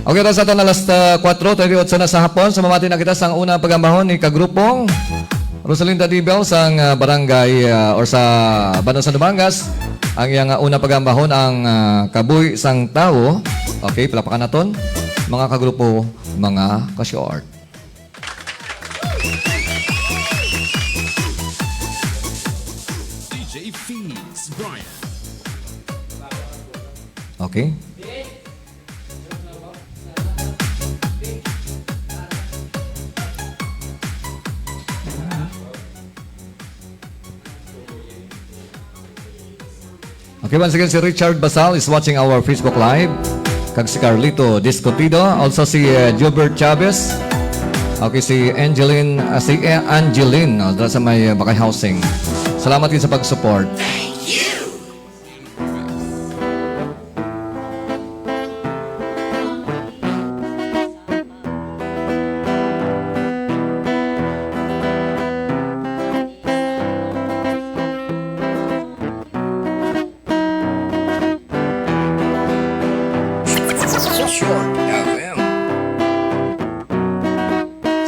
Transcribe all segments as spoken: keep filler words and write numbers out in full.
Okay, oras sa aton alas, ah, kuwatro treinta y ocho na sa hapon. So, mamati na kita sa unang pag-ambahon ni Kagrupong Rosalinda Dibel sang, ah, barangay, ah, or sa Bano San Dumangas. Ang iyang, ah, unang pag-ambahon ang, ah, Kabuhi sang Tawo. Okay, palakpakan naton, mga kagrupo, mga ka-short. D J Feeds, Brian. Okay. Okay, once again, si Richard Basal is watching our Facebook Live. Kag si Carlito Discutido. Also si, eh, Jobert Chavez. Okay, si Angeline, ah, si, eh, Angeline, no, dira sa may, eh, Bakay Housing. Salamat gid sa pag-support.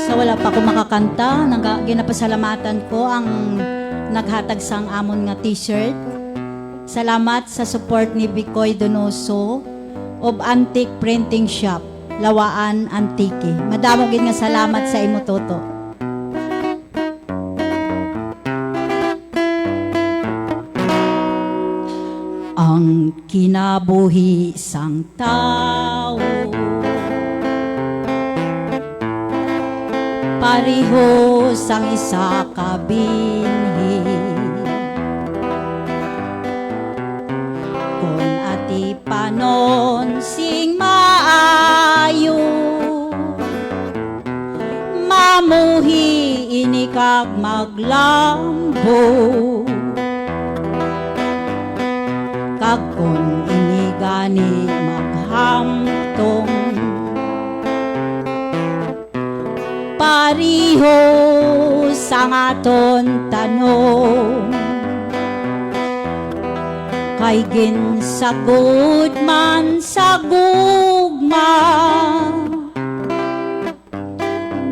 Sa wala pa ako makakanta, naga-, ginapasalamatan ko ang naghatag sang amon nga t-shirt. Salamat sa support ni Bicoy Donoso of Antique Printing Shop, Lawaan, Antique. Madamo gid nga salamat sa imo, Toto. Ang kinabuhi sang tawo pareho sang isa ka binhi. Kon atipanon sing maayo, mamuhi ini kag maglambo, kag kon ini gani maghamtong, pareho sang aton tanom, kay ginsagod man sa gugma,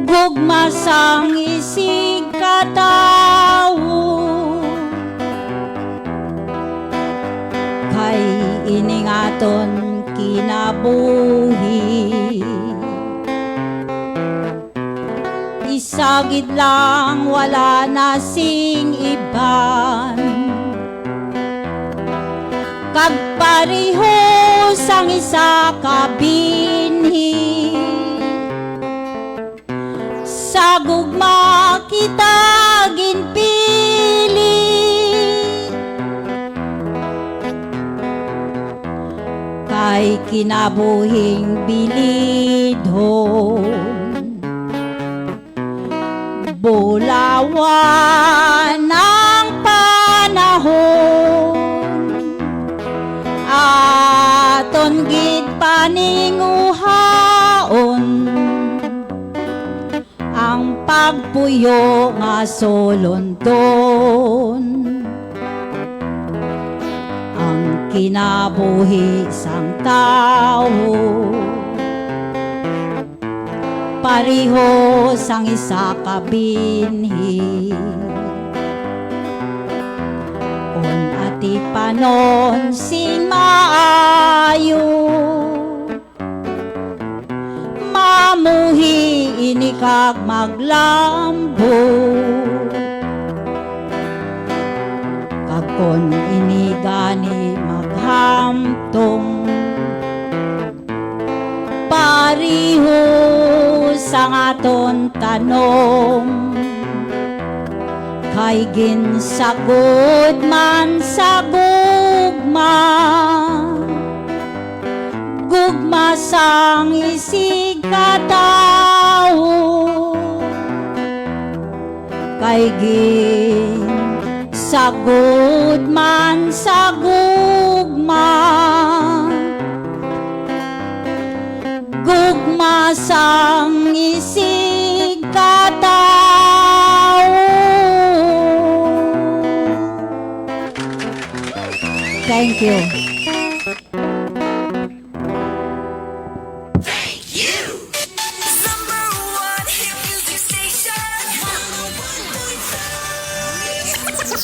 gugma sang isig ka tawo, kay ining aton kinabuhi. Isa gid lang, wala na sing iban. Kag pareho sang isa ka binhi, sa gugma kita ginpili. Kay kinabuhing bilidhon, bulawan ang panahon, aton gid paninguhaon ang pagpuyo nga sulondon. Ang kinabuhi sang tawo pareho sang isa ka binhi. Kon atipanon sing maayo, mamuhi ini kag maglambo. Kag kon ini gani maghamtong, pareho sang aton tanom, kay ginsagod man sa gugma, gugma sang isig ka tawo, kay ginsagod man sa gugma, gugma sang isig ka tawo. Thank you.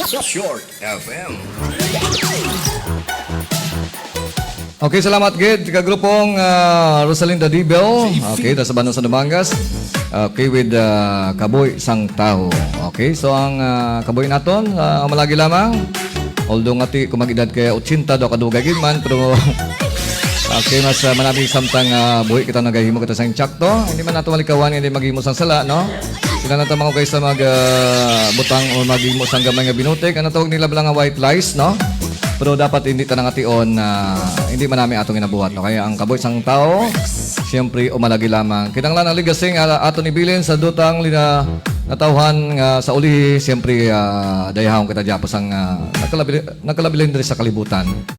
Short F M. Okay, salamat gid ka grupong ah, Rosalinda Dibel. Okay, da sa Banon sa Dumangas. Okay, with ah, Kaboy sang Tawo. Okay, so ang ah, kaboy naton, ah, ang malagi lamang. Although nga ti kung mag-edad kaya ochenta daw kadugay gid man, pero okay, mas ah, manami samtang ah, buhi kita nagahimo kita sang insakto. Hindi man nato malikawan, hindi maghimo sang sala, no? Sila na tamang kay sa mag ah, butang o maghimo sang gamay nga binutik. Ano tawag nila bala nga white lies, no? Pero dapat hindi ta nangation na hindi man nami atong ginabuhat, no? Kaya ang kaboy sang tawo, siyempre, umalagi lamang. Kinahanglan ang legacy nga ato ni bilin sa dutang lina natawhan nga sa ulihi, siyempre, ah, dayahon kita diapos ang ah, nagkalabi- nagkalabilin diri sa kalibutan.